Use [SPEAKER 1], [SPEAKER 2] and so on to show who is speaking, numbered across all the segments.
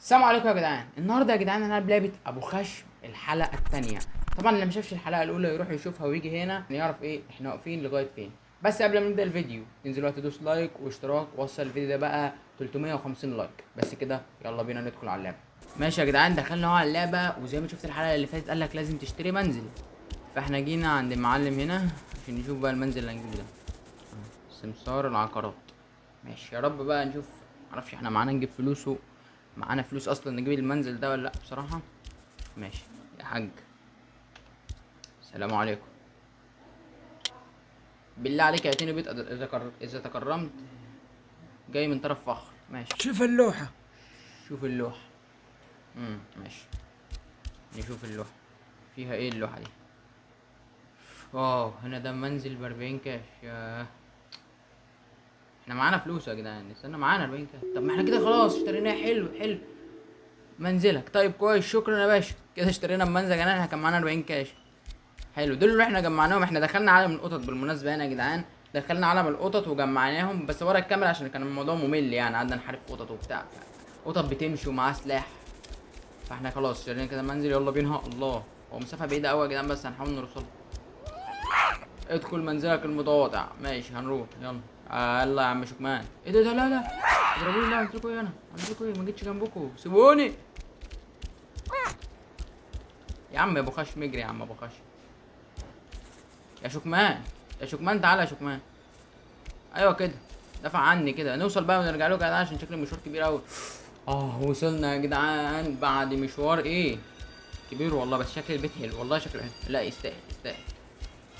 [SPEAKER 1] السلام عليكم يا جدعان. النهارده يا جدعان هنلعب لعبه ابو خشم الحلقة الثانية. طبعا اللي ما شافش الحلقة الاولى يروح يشوفها ويجي هنا يعرف ايه احنا واقفين لغاية فين. بس قبل ما نبدا الفيديو انزلوا تدوس like واشتراك، ووصل الفيديو ده بقى 350 like بس كده. يلا بينا ندخل على اللعبة. ماشي يا جدعان، دخلنا اهو على اللعبة، وزي ما شفت الحلقة اللي فاتت قال لك لازم تشتري منزل، فاحنا جينا عند المعلم هنا عشان نشوف بقى المنزل اللي هنجيبه ده، سمسار العقارات. ماشي يا رب بقى نشوف، معرفش احنا معانا نجيب فلوسه، معانا فلوس اصلا نجيب المنزل ده ولا لا بصراحة. ماشي يا حاج، السلام عليكم. بالله عليك اعطيني بيت اذا تكرمت، جاي من طرف فخر. ماشي
[SPEAKER 2] شوف اللوحة،
[SPEAKER 1] شوف اللوحة. ماشي نشوف اللوحة فيها ايه. اللوحة دي هنا ده منزل ب40 كاش. ياه احنا معانا فلوس يا جدعان، استنى معانا 40 كاش. طب ما احنا كده خلاص اشتريناه. حلو حلو منزلك. طيب كويس، شكرا يا باشا. كده اشترينا المنزل يا جدعان، احنا كان معانا 40 كاش. حلو، دول اللي احنا جمعناهم. احنا دخلنا عالم القطط بالمناسبة هنا يا جدعان، دخلنا عالم القطط وجمعناهم بس ورا الكاميرا عشان كان الموضوع ممل يعني، قعدنا نحارب في قطط وبتاع، قطط بتمشي ومعاها سلاح. فاحنا خلاص اشترينا كده منزل، يلا بينا. الله، هو مسافة بعيدة قوي يا جدعان بس هنحاول نوصلها. ادخل منزلك المتواضع. ماشي هنروح، يلا. يلا يا عم شكمان. ايه ده؟ لا لا اضربوني، لا عملت لكم ايه انا؟ عملت لكم ايه؟ ما جيتش جنبكم، سيبوني يا عم. يا ابو خشم اجري يا عم ابو خشم. يا شكمان، يا شكمان تعالى يا شكمان. ايوه كده، دافع عني كده. نوصل بقى ونرجع لكم يا جدعان عشان شكل المشوار كبير قوي. وصلنا يا جدعان بعد مشوار ايه كبير والله، بس شكل البيت حلو والله، شكله حلو. لا يستاهل يستاهل.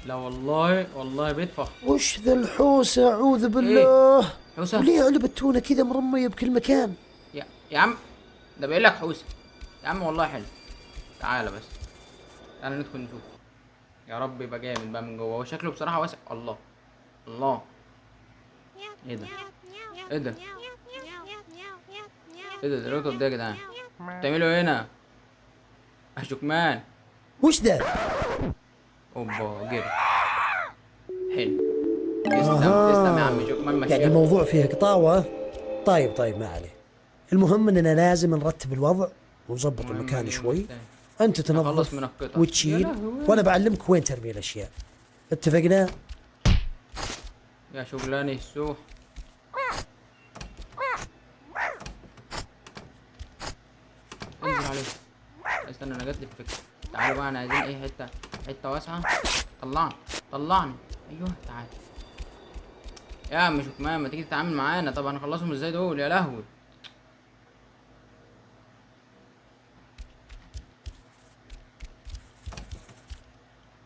[SPEAKER 1] لا والله والله بيت فخم.
[SPEAKER 3] وش ذا الحوسة؟ اعوذ بالله.
[SPEAKER 1] إيه؟ حوسه؟
[SPEAKER 3] وليه علب التونه كذا مرمية بكل مكان؟
[SPEAKER 1] يا عم ده بيقول لك حوسه يا عم، والله حلو. تعالى بس تعالى ندخل نشوف، يا رب يبقى جامد بقى من جوه. هو شكله بصراحة واسع. الله الله، ايه ده؟ ايه ده؟ ايه ده؟ ده القطط ده يا جدعان بتعملوا ايه هنا؟ يا شكمان
[SPEAKER 3] وش ذا؟
[SPEAKER 1] اوبا جري. حلو، تسلم تسلم يا عم شكمان. مشيها.
[SPEAKER 3] يعني الموضوع فيها قطاوه. طيب ما عليه، المهم اننا لازم نرتب الوضع ونظبط المكان شوي. انت تنظف
[SPEAKER 1] من القطع
[SPEAKER 3] وتشيل، وانا بعلمك وين ترمي الاشياء. اتفقنا؟
[SPEAKER 1] يا شغلاني السوح. انزل عليه. استنى انا جات لي الفكرة. تعالوا بقى، انا عايزين اي حتة، حتة واسعة. طلعني طلعني، ايوه تعالى يا عم شكمان، ما تيجي تتعامل معانا. طب هنخلصهم ازاي دول؟ يا لهوي.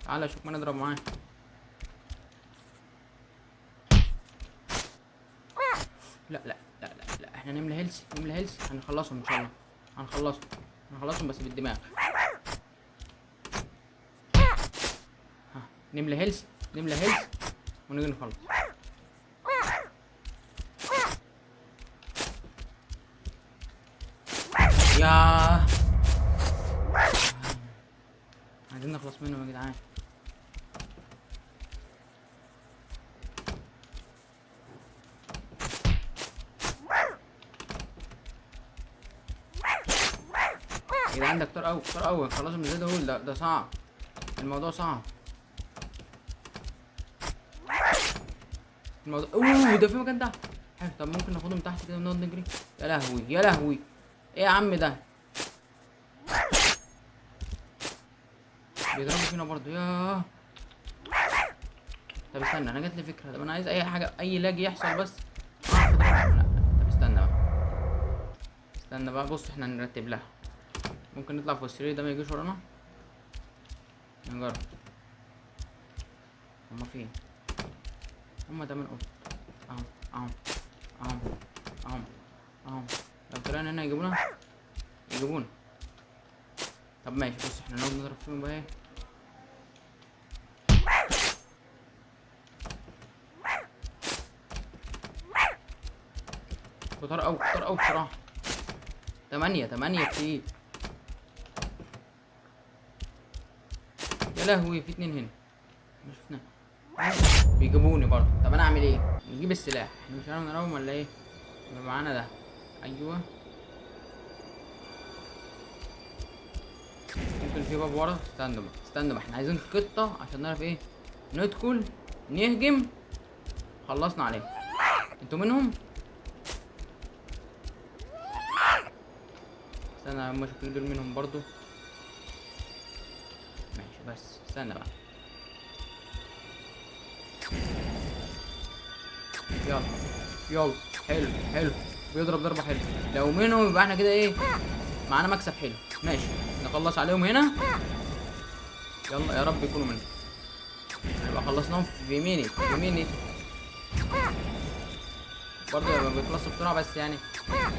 [SPEAKER 1] تعالى يا شكمان اضرب معايا. لا لا لا لا لا، احنا نملى هيلث، نملى هيلث. هنخلصهم ان شاء الله، هنخلصهم هنخلصهم بس بالدماغ. ها نملى health، نملى health ونيجي نخلص. يا عايزين نخلص منهم يا جدعان. يا جدعان ده كتار قوي، كتار قوي. خلصهم ازاي دول؟ ده صعب، الموضوع صعب الموضوع. اوه ده في مكان تحت حلو. طب ممكن ناخدهم تحت كده ونقعد نجري. يا لهوي يا لهوي، ايه يا عم ده؟ بيضربوا فينا برضه. ياه طب استنى، انا جات لي فكرة. طب انا عايز اي حاجة، اي لاج يحصل بس اعرف اضربهم. لا طب استنى بقى، استنى بقى. بص احنا نرتب لها. ممكن نطلع فوق السرير ده ما يجيش ورانا. نجرب. هما فين؟ هما 8 قطط. اهو اهو اهو اهو اهو. لو طلعنا هنا يجيبونا، يجيبونا. طب ماشي، بص احنا نقعد نضرب فيهم بقى. ايه كتار قوي، كتار قوي بصراحة. 8 8 كتير. يا لهوي في 2 هنا ما شفناه، بيجيبوني برضه. طب انا اعمل ايه؟ نجيب السلاح. احنا مش هنعرف نضربهم ولا ايه؟ يبقى معانا ده. ايوه في باب ورا. استنوا بقى، استنوا بقى، احنا عايزين خطة عشان نعرف ايه ندخل نهجم. خلصنا عليهم. انتوا منهم؟ استنى هما شكلهم دول منهم برضو. ماشي بس استنى بقى. يلا يلا، حلو حلو، بيضرب ضربة حلوة. لو منهم يبقى احنا كده ايه معانا مكسب حلو. ماشي نخلص عليهم هنا. يلا يا رب يكونوا منهم. يبقى خلصناهم في مينيت، في مينيت. برضه يبقى بيخلصوا بسرعة، بس يعني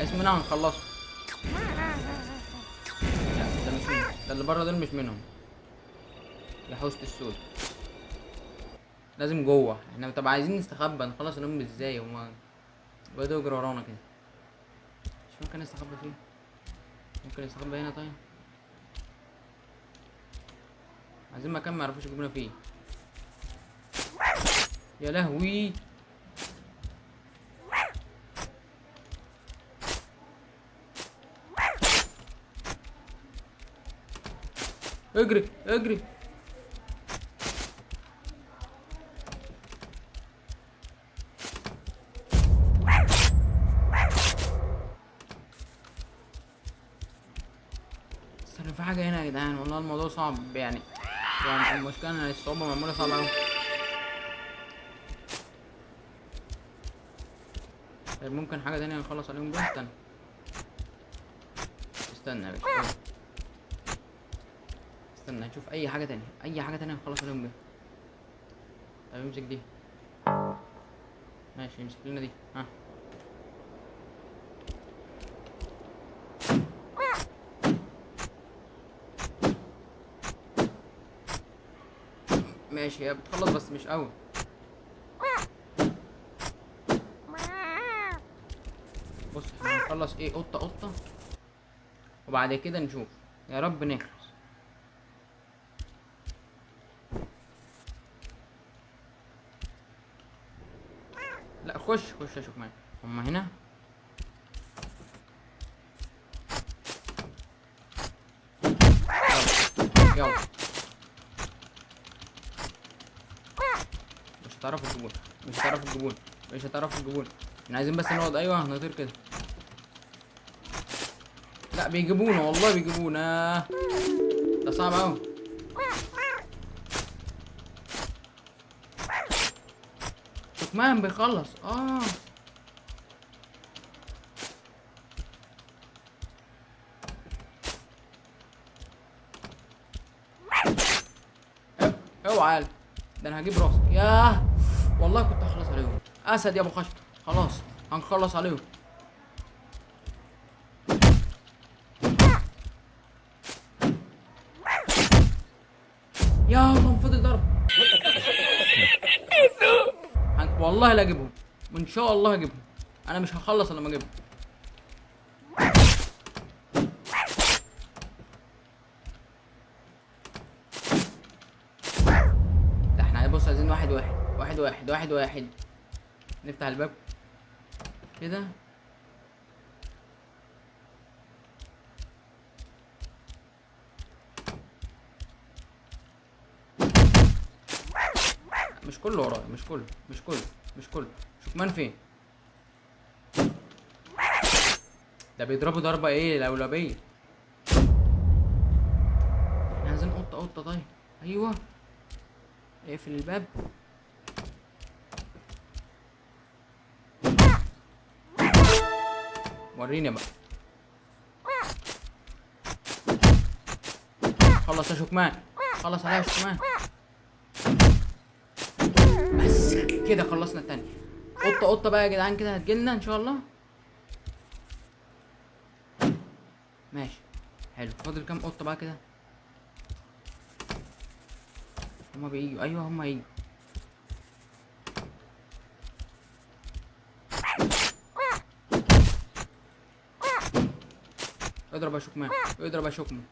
[SPEAKER 1] اسمنا هنخلصه. لا ده مش منهم، ده اللي بره دول مش منهم. يا حوسة السود لازم جوه. احنا طب عايزين نستخبى، نخلص النوم ازاي؟ هما بدأوا يجروا ورانا كده. مش ممكن نستخبى فين؟ ممكن نستخبى هنا. طيب عايزين مكان ما يعرفوش يجيبونا فيه. يا لهوي، اجري اجري. استنى في حاجة هنا يا جدعان، والله الموضوع صعب يعني. يعني المشكلة ان الصعوبة معمولة صعبة أوي. طيب ممكن حاجة تانية نخلص عليهم بيها؟ استنى استنى يا باشا، استنى نشوف أي حاجة تانية، أي حاجة تانية نخلص عليهم بيها. طيب امسك دي، ماشي امسك لنا دي. ها ماشي، هي بتخلص بس مش قوي. بص احنا هنخلص ايه، قطة قطة وبعد كده نشوف. يا رب نخلص. لا خش خش اشوف معاك هما هنا. يلا يلا، مش هتعرفوا تجيبونا، مش هتعرفوا تجيبونا، مش هتعرفوا تجيبونا. احنا عايزين بس نقعد. ايوه نطير كده. لا بيجيبونا والله بيجيبونا، ده صعب اوي. شكمان بيخلص. اوعى ده انا هجيب راسك. ياه والله كنت هخلص عليهم. اسد يا ابو خشب، خلاص هنخلص عليهم. يا الله فضل ضرب. والله لا اجيبهم وان شاء الله اجيبهم. انا مش هخلص الا لما اجيبهم. ده احنا بص عايزين واحد واحد واحد واحد واحد واحد. نفتح الباب كده. مش كله ورايا، مش كله، مش كله، مش كله. شكمان فين؟ ده بيضربوا ضربة ايه لولبية. احنا عايزين قطة قطة. طيب ايوه اقفل الباب. وريني بقى. خلص يا شكمان، خلص عليها يا شكمان. بس كده خلصنا التاني. قطة قطة بقى يا جدعان كده هتجيلنا ان شاء الله. ماشي حلو. فاضل كام قطة بقى كده؟ هما بييجوا. ايوه هما هيجوا. اضرب يا شكمان، اضرب يا شكمان.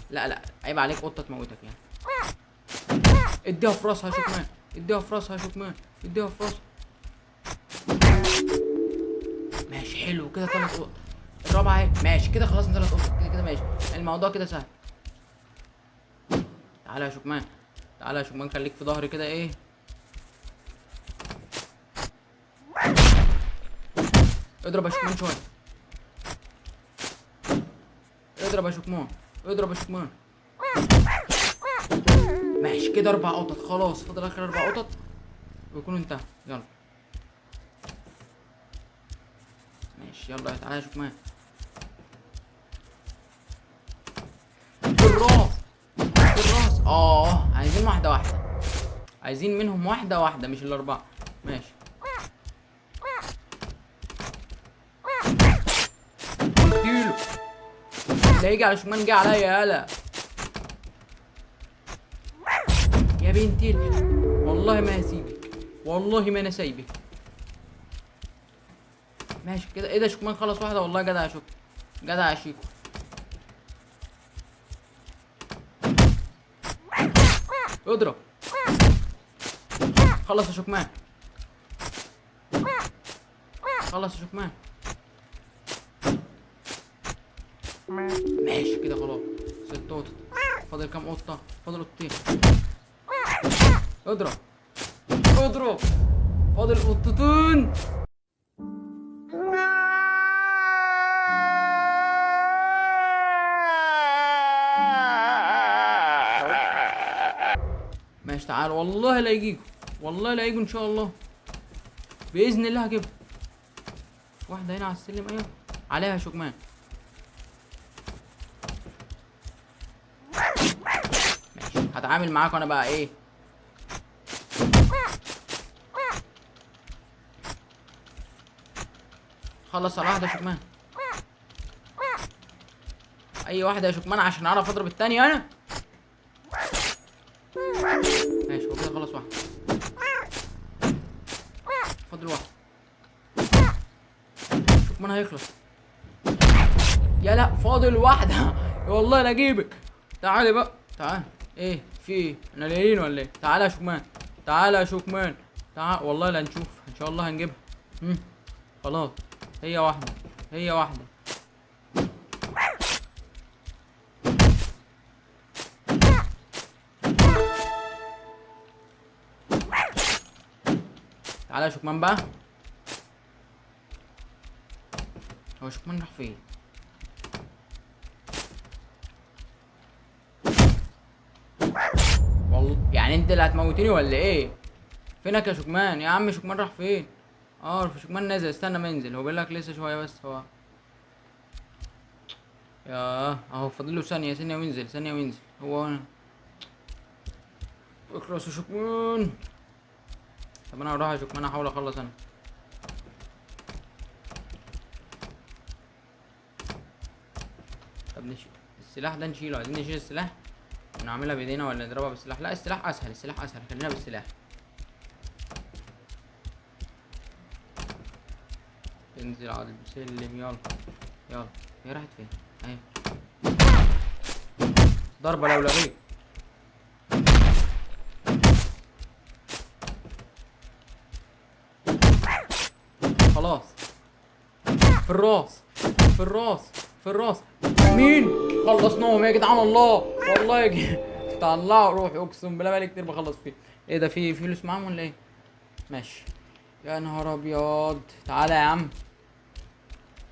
[SPEAKER 1] لا لا عيب عليك، قطة تموتك يعني. اديها في راسها يا شكمان، اديها في راسها يا شكمان، اديها في راسها. ماشي حلو كده، 3 قطط. الرابعة اهي. ماشي كده خلصنا 3 قطط كده كده. ماشي الموضوع كده سهل. تعالى يا شكمان، تعالى يا شكمان، خليك في ظهري كده. ايه اضرب يا شكمان شوية، اضرب يا شكمان، اضرب يا شكمان. ماشي كده 4 قطط خلاص، فاضل اخر 4 قطط ويكونوا انتهوا. يلا ماشي، يلا تعالى يا شكمان. في الراس، في الراس. عايزين واحدة واحدة، عايزين منهم واحدة واحدة مش ال4. ماشي اديله، اللي هيجي على شكمان جه عليا. يالا يا بنتي، والله ما هسيبك، والله ما انا سايبك. ماشي كده. ايه ده شكمان خلص واحدة؟ والله جدع يا شكمان، جدع يا شيكو. اضرب، خلص يا شكمان، خلص يا شكمان. ماشي كده خلاص، 6 قطط. فاضل كام قطة؟ فاضل قطتين. اضرب، اضرب، فاضل قطتين. ماشي تعال، والله لا يجيكوا، والله لا يجوا ان شاء الله، باذن الله هجيبها. واحدة هنا على السلم، ايوه عليها شكمان. ماشي هتعامل معاكم انا بقى. ايه خلص على واحدة يا شكمان، اي واحدة يا شكمان عشان اعرف اضرب التانية انا. ماشي هو كده خلص واحدة، فاضل واحدة. شكمان هيخلص. يا لا فاضل واحدة. والله لا اجيبك. تعالي بقى، تعالي. ايه في ايه؟ احنا لاقيين ولا ايه؟ تعالى يا شكمان، تعالى يا شكمان، تعال. والله لا نشوف ان شاء الله هنجيبها. خلاص هي واحدة، هي واحدة. تعالى يا شكمان بقى. هو شكمان راح فين؟ والله يعني انت اللي هتموتني ولا ايه؟ فينك يا شكمان؟ يا عم شكمان راح فين؟ في شكمان نازل، استنى ما ينزل، هو بيقول لك لسه شوية بس. هو يا اهو فاضل له ثانية، ثانية وينزل، ثانية وينزل. هو انا اخلص يا شكمان. طب انا هروح يا شكمان، احاول اخلص انا. طب نشيل السلاح ده، نشيله، عايزين نشيل السلاح ونعملها بايدينا ولا نضربها بالسلاح؟ لا السلاح اسهل، السلاح اسهل، خلينا بالسلاح. انزل على السلم، يلا يلا. هي راحت فين؟ اهي ضربة لولبية. خلاص في الراس، في الراس، في الراس. مين؟ خلصناهم يا جدعان. الله والله يا جدعان طلعوا روحي، اقسم بالله بقالي كتير بخلص فيه. ايه ده، في فلوس معاهم ولا ايه؟ ماشي. يا نهار ابيض. تعالى يا عم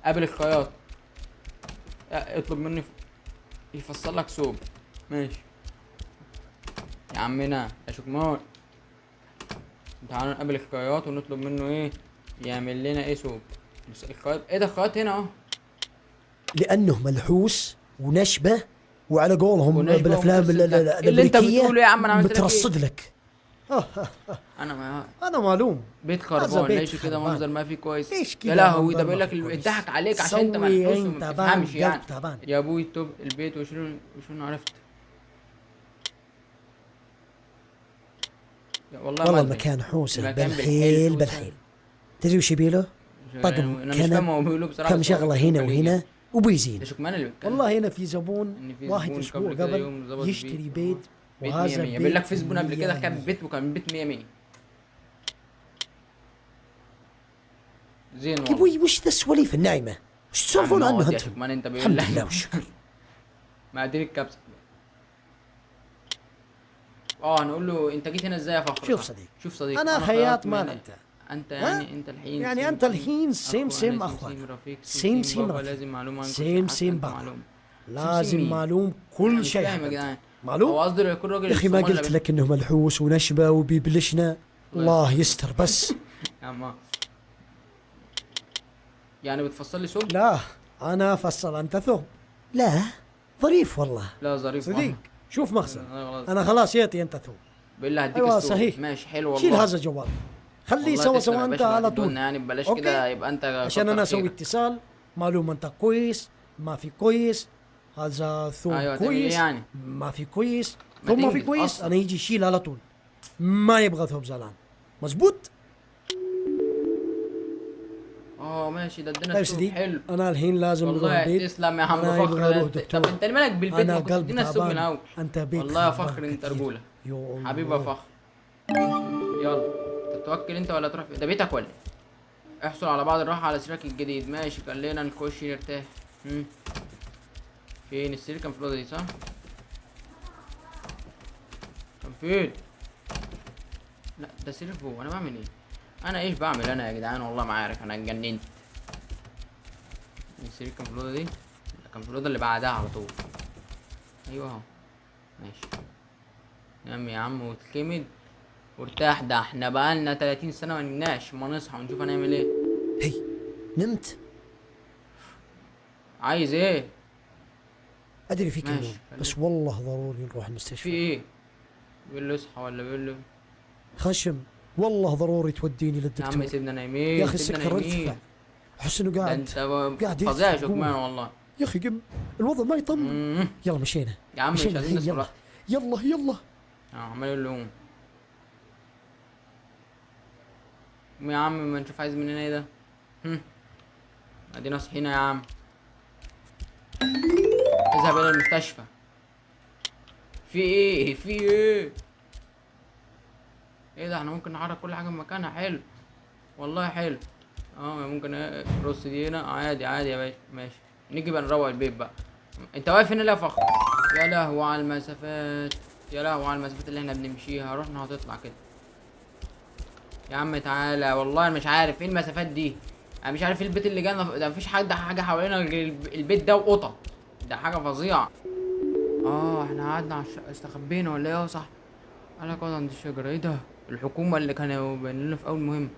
[SPEAKER 1] قابل الخياط، اطلب مني يفصل لك ثوب. ماشي يا عمنا يا شكمان، تعالوا نقابل الخياط ونطلب منه ايه يعمل لنا ايه ثوب. بس الخياط ايه ده؟ الخياط هنا اهو.
[SPEAKER 3] لانه ملحوس ونشبه، وعلى قولهم
[SPEAKER 1] ونشبه
[SPEAKER 3] بالافلام
[SPEAKER 1] ومترصد لك. اللي انت
[SPEAKER 3] الامريكية
[SPEAKER 1] بتقوله يا عم انا عملت لك ايه؟
[SPEAKER 3] مترصد لك.
[SPEAKER 1] انا ما
[SPEAKER 3] انا معلوم
[SPEAKER 1] بيت
[SPEAKER 3] هذا
[SPEAKER 1] خربان،
[SPEAKER 3] بيت
[SPEAKER 1] ليش كده
[SPEAKER 3] خربان.
[SPEAKER 1] منظر ما في كويس؟
[SPEAKER 3] ليش
[SPEAKER 1] يا
[SPEAKER 3] كده
[SPEAKER 1] لهوي،
[SPEAKER 3] منظر
[SPEAKER 1] ده بيقول
[SPEAKER 3] ما
[SPEAKER 1] لك
[SPEAKER 3] في كويس؟
[SPEAKER 1] اتضحك عليك عشان انت
[SPEAKER 3] سوي
[SPEAKER 1] ملحوس وما
[SPEAKER 3] انت تعبان،
[SPEAKER 1] بتفهمش يعني.
[SPEAKER 3] قلب تعبان.
[SPEAKER 1] يا ابوي توب البيت وشلون عرفت؟ يا والله ما
[SPEAKER 3] والله
[SPEAKER 1] أدري.
[SPEAKER 3] المكان حوسه
[SPEAKER 1] المكان
[SPEAKER 3] بالحيل
[SPEAKER 1] بالحيل
[SPEAKER 3] بالحيل. تدري وش يبيله؟
[SPEAKER 1] حوسة.
[SPEAKER 3] طقم
[SPEAKER 1] انا مش
[SPEAKER 3] كنب،
[SPEAKER 1] فاهم هو بيقوله بصراحة،
[SPEAKER 3] كم
[SPEAKER 1] بس هو
[SPEAKER 3] شغله هنا
[SPEAKER 1] خليجي.
[SPEAKER 3] وهنا وبيزين.
[SPEAKER 1] ده شكمان اللي بيتكلم.
[SPEAKER 3] والله هنا في زبون
[SPEAKER 1] إن في
[SPEAKER 3] واحد
[SPEAKER 1] زبون
[SPEAKER 3] اسبوع
[SPEAKER 1] قبل كده
[SPEAKER 3] قبل
[SPEAKER 1] يوم ظبط
[SPEAKER 3] يشتري
[SPEAKER 1] بيت.
[SPEAKER 3] بيت،
[SPEAKER 1] بيت
[SPEAKER 3] وهذا
[SPEAKER 1] 100 100. بيقول لك
[SPEAKER 3] بيت
[SPEAKER 1] في زبون قبل كده
[SPEAKER 3] مية
[SPEAKER 1] كان
[SPEAKER 3] مية.
[SPEAKER 1] بيت، وكان بيت 100 100. زين
[SPEAKER 3] يا
[SPEAKER 1] والله.
[SPEAKER 3] ابوي وش ذا السواليف النايمه؟ وش تسولفون
[SPEAKER 1] عم
[SPEAKER 3] عنه
[SPEAKER 1] اقعد يا
[SPEAKER 3] انتم؟
[SPEAKER 1] شكمان انت بيقول
[SPEAKER 3] الحمد
[SPEAKER 1] لك
[SPEAKER 3] لله والشكر.
[SPEAKER 1] مقادير الكبسه. اه نقول له انت جيت هنا ازاي يا فخر؟
[SPEAKER 3] شوف
[SPEAKER 1] صح.
[SPEAKER 3] صديق.
[SPEAKER 1] شوف صديق،
[SPEAKER 3] انا خياط
[SPEAKER 1] من
[SPEAKER 3] مال انت.
[SPEAKER 1] انت
[SPEAKER 3] ها؟
[SPEAKER 1] يعني انت الحين
[SPEAKER 3] يعني انت الحين same same
[SPEAKER 1] اخوان
[SPEAKER 3] اخوان.
[SPEAKER 1] رفيق
[SPEAKER 3] same same
[SPEAKER 1] بابا
[SPEAKER 3] رفيق.
[SPEAKER 1] لازم معلومة عن كل
[SPEAKER 3] same
[SPEAKER 1] شيء، حتى
[SPEAKER 3] same
[SPEAKER 1] انت
[SPEAKER 3] بابا.
[SPEAKER 1] معلوم.
[SPEAKER 3] لازم
[SPEAKER 1] مين؟
[SPEAKER 3] معلوم كل
[SPEAKER 1] مش
[SPEAKER 3] شيء
[SPEAKER 1] فاهم يا
[SPEAKER 3] حق
[SPEAKER 1] جدعان.
[SPEAKER 3] أنت. معلوم؟
[SPEAKER 1] هو قصده يكون راجل
[SPEAKER 3] يا اخي ما
[SPEAKER 1] الصومال
[SPEAKER 3] قلت لك انه ملحوس ونشبه وبيبلشنا؟ الله يستر بس.
[SPEAKER 1] يا عم يعني بتفصل لي ثوب؟
[SPEAKER 3] لا انا فصل انت ثوب. لا ظريف والله.
[SPEAKER 1] لا ظريف
[SPEAKER 3] صديق
[SPEAKER 1] والله.
[SPEAKER 3] شوف مخزن.
[SPEAKER 1] أنا خلاص.
[SPEAKER 3] انا خلاص يعطي انت ثوب.
[SPEAKER 1] بالله هديك
[SPEAKER 3] ايوه
[SPEAKER 1] الثوب.
[SPEAKER 3] صحيح.
[SPEAKER 1] ماشي حلو والله.
[SPEAKER 3] شيل هذا الجوال، خليه
[SPEAKER 1] والله
[SPEAKER 3] سوا
[SPEAKER 1] تسلم
[SPEAKER 3] سوا
[SPEAKER 1] يا
[SPEAKER 3] انت
[SPEAKER 1] باشا،
[SPEAKER 3] على
[SPEAKER 1] هتدولنا
[SPEAKER 3] طول.
[SPEAKER 1] يعني ببلاش
[SPEAKER 3] okay؟
[SPEAKER 1] كده يبقى انت
[SPEAKER 3] عشان
[SPEAKER 1] كتر
[SPEAKER 3] انا اسوي
[SPEAKER 1] خيرك.
[SPEAKER 3] اتصال معلوم انت كويس ما في كويس، هذا ثوب
[SPEAKER 1] أيوة، تعمل إيه
[SPEAKER 3] كويس
[SPEAKER 1] يعني؟
[SPEAKER 3] ما في كويس،
[SPEAKER 1] ما
[SPEAKER 3] ثوب ما في
[SPEAKER 1] تنجز
[SPEAKER 3] كويس.
[SPEAKER 1] أصلاً.
[SPEAKER 3] انا يجي يشيل على طول، ما يبغى ثوب زعلان. مزبوط؟
[SPEAKER 1] اه ماشي، ده ادينا
[SPEAKER 3] طيب
[SPEAKER 1] الثوب
[SPEAKER 3] صديق،
[SPEAKER 1] حلو
[SPEAKER 3] انا الحين لازم نروح
[SPEAKER 1] والله.
[SPEAKER 3] البيت.
[SPEAKER 1] تسلم يا عم
[SPEAKER 3] أنا
[SPEAKER 1] فخر.
[SPEAKER 3] يبغى أروح
[SPEAKER 1] طب
[SPEAKER 3] دكتور.
[SPEAKER 1] انت اللي مالك بالبيت؟
[SPEAKER 3] انا
[SPEAKER 1] ما كنت
[SPEAKER 3] قلبي
[SPEAKER 1] تدينا الثوب من
[SPEAKER 3] تعبان.
[SPEAKER 1] الاول.
[SPEAKER 3] انت بيت
[SPEAKER 1] والله يا
[SPEAKER 3] خربان
[SPEAKER 1] فخر انت
[SPEAKER 3] كثير.
[SPEAKER 1] رجوله.
[SPEAKER 3] يا الله.
[SPEAKER 1] حبيبي يا فخر. يلا تتوكل انت ولا تروح ده بيتك ولا ايه؟ احصل على بعض الراحة على سريرك الجديد. ماشي خلينا نخش نرتاح. فين السرير؟ كان في الاوضة دي صح؟ كان فين؟ لا ده سرير فوق. انا بعمل ايه؟ انا ايش بعمل انا يا جدعان؟ والله ما عارف، انا اتجننت. السرير كان في الاوضة دي؟ لا كان في الاوضة اللي بعدها على طول. ايوه اهو ماشي. نام يا عم واتخمد وارتاح. ده احنا بقالنا 30 سنة ما نمناش، ما نصحى ونشوف هنعمل ايه.
[SPEAKER 3] هي نمت؟
[SPEAKER 1] عايز ايه؟
[SPEAKER 3] ادري فيك
[SPEAKER 1] ماشي،
[SPEAKER 3] النوم،
[SPEAKER 1] خليك.
[SPEAKER 3] بس والله ضروري نروح
[SPEAKER 1] في
[SPEAKER 3] المستشفى.
[SPEAKER 1] ايه؟ بيقول له اصحى ولا بيقول له
[SPEAKER 3] خشم والله ضروري توديني
[SPEAKER 1] يا عم
[SPEAKER 3] للدكتور.
[SPEAKER 1] سيبنا نايمين.
[SPEAKER 3] يا اخي
[SPEAKER 1] سيبنا
[SPEAKER 3] السكر
[SPEAKER 1] نايمين.
[SPEAKER 3] ارتفع، احس انه
[SPEAKER 1] ده
[SPEAKER 3] قاعد
[SPEAKER 1] انت
[SPEAKER 3] قاعد
[SPEAKER 1] فظيع يا
[SPEAKER 3] يرتفع
[SPEAKER 1] شكمان
[SPEAKER 3] قوة.
[SPEAKER 1] والله.
[SPEAKER 3] يا اخي قم، الوضع ما يطمن. يلا مشينا.
[SPEAKER 1] يا عم مش
[SPEAKER 3] مشينا
[SPEAKER 1] عايزين
[SPEAKER 3] الحين،
[SPEAKER 1] نصحى.
[SPEAKER 3] يلا يلا يلا.
[SPEAKER 1] عمال يقول له قوم يا عم، ما نشوف عايز مننا ايه ده. ادينا صحينا يا عم. اذهب الى المستشفى. في ايه؟ في ايه؟ ايه ده؟ احنا ممكن نحرك كل حاجة من مكانها. حلو والله حلو. ممكن رص دي هنا عادي عادي يا باشا. ماشي نيجي بقى نروق البيت بقى. انت واقف هنا ليه يا فخر؟ يا لهوي على المسافات، يا لهوي على المسافات اللي احنا بنمشيها. رحنا هتطلع كده يا عم. تعالى والله انا مش عارف ايه المسافات دي، انا مش عارف ايه البيت اللي جانا ده. مفيش حد حاجة حوالينا غير البيت ده وقطط، ده حاجة فظيعة. احنا قعدنا على استخبينا ولا ايه؟ صح، قال لك اقعد عند الشجرة. ايه ده؟ الحكومة اللي كانوا باينين لنا في اول مهم.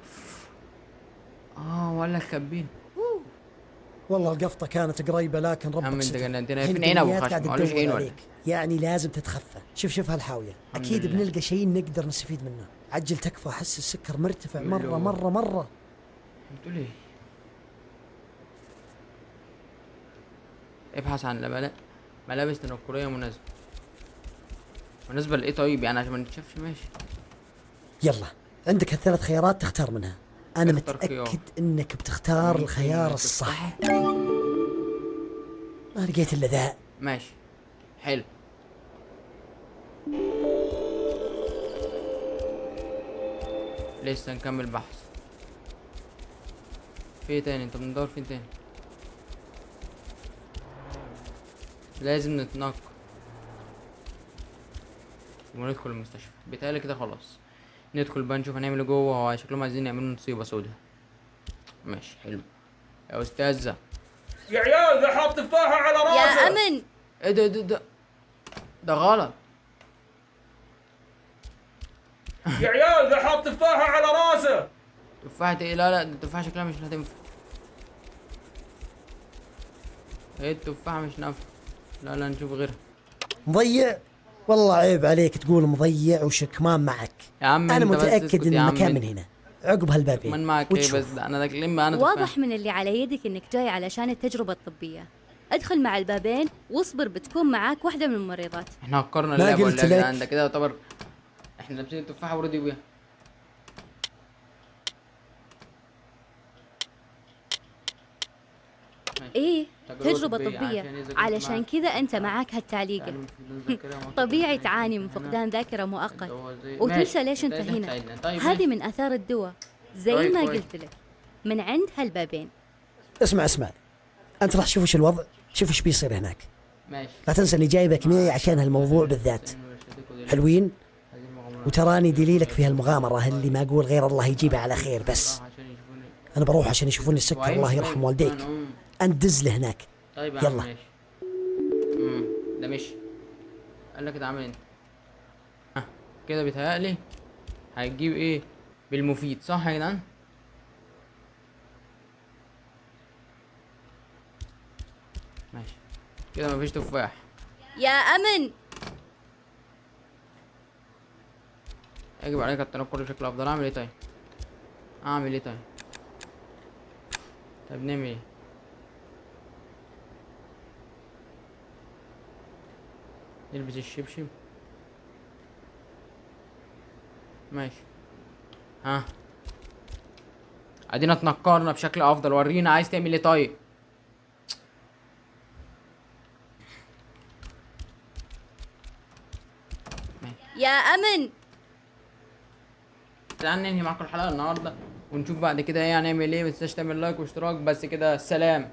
[SPEAKER 1] وقال لك خبينا.
[SPEAKER 3] والله القفطه كانت قريبه لكن ربك
[SPEAKER 1] يا عم انت
[SPEAKER 3] ستر.
[SPEAKER 1] جننتنا.
[SPEAKER 3] الحين
[SPEAKER 1] فين عين ابو
[SPEAKER 3] الدنيا
[SPEAKER 1] خشم؟
[SPEAKER 3] قاعدة
[SPEAKER 1] ما قالوش
[SPEAKER 3] تدور
[SPEAKER 1] عين ولا
[SPEAKER 3] عليك. يعني لازم تتخفى. شوف شوف هالحاويه،
[SPEAKER 1] الحمد
[SPEAKER 3] اكيد
[SPEAKER 1] لله.
[SPEAKER 3] بنلقى شيء نقدر نستفيد منه. عجل تكفى، احس السكر مرتفع
[SPEAKER 1] يقول
[SPEAKER 3] مرة
[SPEAKER 1] له
[SPEAKER 3] مرة مرة.
[SPEAKER 1] بتقول ايه؟ ابحث عن ملابس تنكريه مناسبة. مناسبة لايه طيب؟ يعني عشان ما نتشافش. ماشي
[SPEAKER 3] يلا عندك هالثلاث خيارات تختار منها. انا
[SPEAKER 1] اختار خيار.
[SPEAKER 3] متاكد انك بتختار
[SPEAKER 1] ممكن
[SPEAKER 3] الخيار الصح. ما لقيت الا ذا.
[SPEAKER 1] ماشي حلو. لسه نكمل بحث. في ايه تاني؟ انت بندور فين تاني؟ لازم نتنقل وندخل المستشفى. بيتهيألي كده خلاص. ندخل بقى نشوف هنعمل ايه جوه. هو شكلهم عايزين يعملوا نصيبة سودا. ماشي حلو يا استاذة.
[SPEAKER 2] يا عيال ذا حاط تفاحة على راسه.
[SPEAKER 4] يا امن.
[SPEAKER 1] ايه ده؟ ده ده ده غلط.
[SPEAKER 2] يا عيال ذا حاط تفاحة على راسه.
[SPEAKER 1] تفاحة ايه؟ لا لا ده التفاحة شكلها مش هتنفع. ايه التفاحة مش نافعة. لا لا نشوف غيرها.
[SPEAKER 3] مضيع والله عيب عليك تقول مضيع وشكمان معك.
[SPEAKER 1] يا عم
[SPEAKER 3] انا
[SPEAKER 1] انت بس
[SPEAKER 3] متاكد
[SPEAKER 1] اسكت
[SPEAKER 3] ان
[SPEAKER 1] يا عم
[SPEAKER 3] المكان
[SPEAKER 1] انت.
[SPEAKER 3] من هنا عقب هالبابين.
[SPEAKER 1] من معك ايه
[SPEAKER 3] وتشوف.
[SPEAKER 1] بس ده انا داخلين بقى انا تفاحة.
[SPEAKER 4] واضح من اللي على يدك انك جاي علشان التجربة الطبية. ادخل مع البابين واصبر، بتكون معاك واحدة من الممرضات.
[SPEAKER 1] احنا هكرنا
[SPEAKER 3] ما
[SPEAKER 1] اللعبة
[SPEAKER 3] قلت
[SPEAKER 1] ولا ايه يا جدعان؟
[SPEAKER 3] لك.
[SPEAKER 1] ده كده يعتبر احنا لابسين التفاحة ورضي بيها.
[SPEAKER 4] ايه
[SPEAKER 1] تجربة
[SPEAKER 4] تجربة
[SPEAKER 1] طبية،
[SPEAKER 4] طبية،
[SPEAKER 1] عشان إذا كنت
[SPEAKER 4] علشان
[SPEAKER 1] معك
[SPEAKER 4] كذا انت معاك هالتعليقة.
[SPEAKER 1] تعلم فقدان ذاكرة مؤقت.
[SPEAKER 4] طبيعي
[SPEAKER 1] أنت
[SPEAKER 4] تعاني من
[SPEAKER 1] هنا.
[SPEAKER 4] فقدان ذاكرة مؤقت
[SPEAKER 1] أنت هو زي-
[SPEAKER 4] وتنسى
[SPEAKER 1] ماشي.
[SPEAKER 4] ليش انت
[SPEAKER 1] أنت
[SPEAKER 4] هنا.
[SPEAKER 1] هتساعدنا. طيب
[SPEAKER 4] هذه
[SPEAKER 1] ماشي.
[SPEAKER 4] من اثار الدواء زي
[SPEAKER 1] طيب،
[SPEAKER 4] ما
[SPEAKER 1] كويس.
[SPEAKER 4] قلت لك، من عند هالبابين.
[SPEAKER 3] اسمع اسمع، انت راح تشوف وش الوضع، شوف وش بيصير هناك.
[SPEAKER 1] ماشي.
[SPEAKER 3] لا تنسى اني جايبك معي عشان هالموضوع بالذات. حلوين؟ وتراني دليلك في هالمغامرة اللي ما أقول غير الله يجيبها على خير. بس أنا بروح عشان يشوفوني السكر، الله يرحم والديك. أنت دز لهناك.
[SPEAKER 1] طيب يا عم
[SPEAKER 3] يلا.
[SPEAKER 1] ماشي. ده مشي. قال لك اتعامل انت. كده بيتهيألي هتجيب ايه بالمفيد، صح يا جدعان؟ ماشي كده مفيش تفاح.
[SPEAKER 4] يا أمن،
[SPEAKER 1] يجب عليك التنقل بشكل افضل. اعمل ايه طيب؟ اعمل ايه طيب؟ طب نعمل ايه؟ نلبس الشبشب. ماشي. ها ادينا اتنكرنا بشكل افضل. ورينا عايز تعمل ايه طيب.
[SPEAKER 4] يا امن.
[SPEAKER 1] تعال ننهي معاكم الحلقه النهارده ونشوف بعد كده ايه هنعمل ايه. ما تنساش تعمل لايك واشتراك. بس كده، سلام.